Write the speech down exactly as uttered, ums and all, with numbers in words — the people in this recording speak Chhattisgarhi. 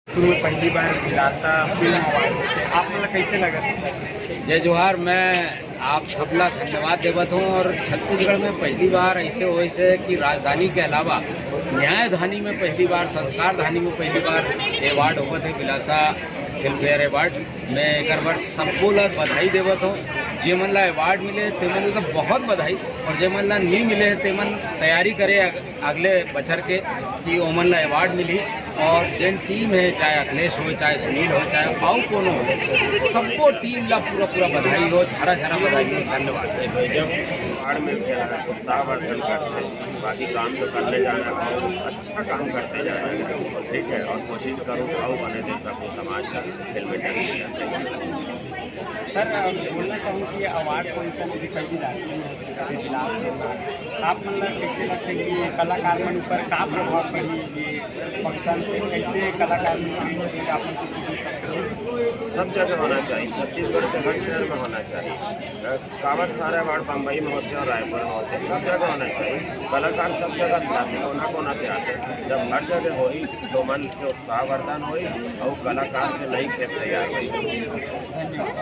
में पहली बार दिलासा फिल्म अवार्ड होथे, आप मन ला कैसे लगत हे सर? जय जोहार। मैं आप सबला धन्यवाद देवत हूँ और छत्तीसगढ़ में पहली बार ऐसे होइस हे कि राजधानी के अलावा न्यायधानी में पहली बार, संस्कारधानी में पहली बार अवार्ड होवत हे, बिलासा फिल्म फेयर अवार्ड। मैं एकर बर सबको ला बधाई देवत हूँ। जे मन ला अवार्ड मिले, ते मन ला तो बहुत बधाई, और जे मन ला नहीं मिले, ते मन तैयारी करे अग-, अगले बछर के कि ओमन ला अवार्ड मिली। और जेन टीम है, चाहे अखिलेश हो, चाहे सुनील हो, चाहे अउ कोनो हो, सबको टीम ला पूरा पूरा बधाई हो, झरा झरा बधाई हो। धन्यवाद। जब अवार्ड मिलथे ना, उत्साहवर्धन करथे, बाकी काम तो करते जाना है, अच्छा काम करते जाना है, ठीक है, और कोशिश करूँ अउ बने दे सकूँ समाज का, फिल्म इंडस्ट्री का। सर, बोलना चाहूँ कि अवार्ड कौन सा मुझे कहीं भी जाती है, सभी क्लास में आप मतलब कैसे लगते कि कलाकार मन ऊपर का प्रभाव पड़ी, ये फंक्शन से कैसे कलाकार मन के आप लोग को चीज़ें सब सब जगह होना चाहिए, छत्तीसगढ़ के हर शहर में होना चाहिए। अ, काबर सारा अवार्ड बम्बई में होते हैं और रायपुर में होते हैं, सब जगह होना चाहिए। कलाकार सब जगह से आते हैं, कोना कोना से आते हैं। जब हर जगह होई तो मन के उत्साहवर्धन होई और कलाकार के नई खेप तैयार होई। धन्यवाद।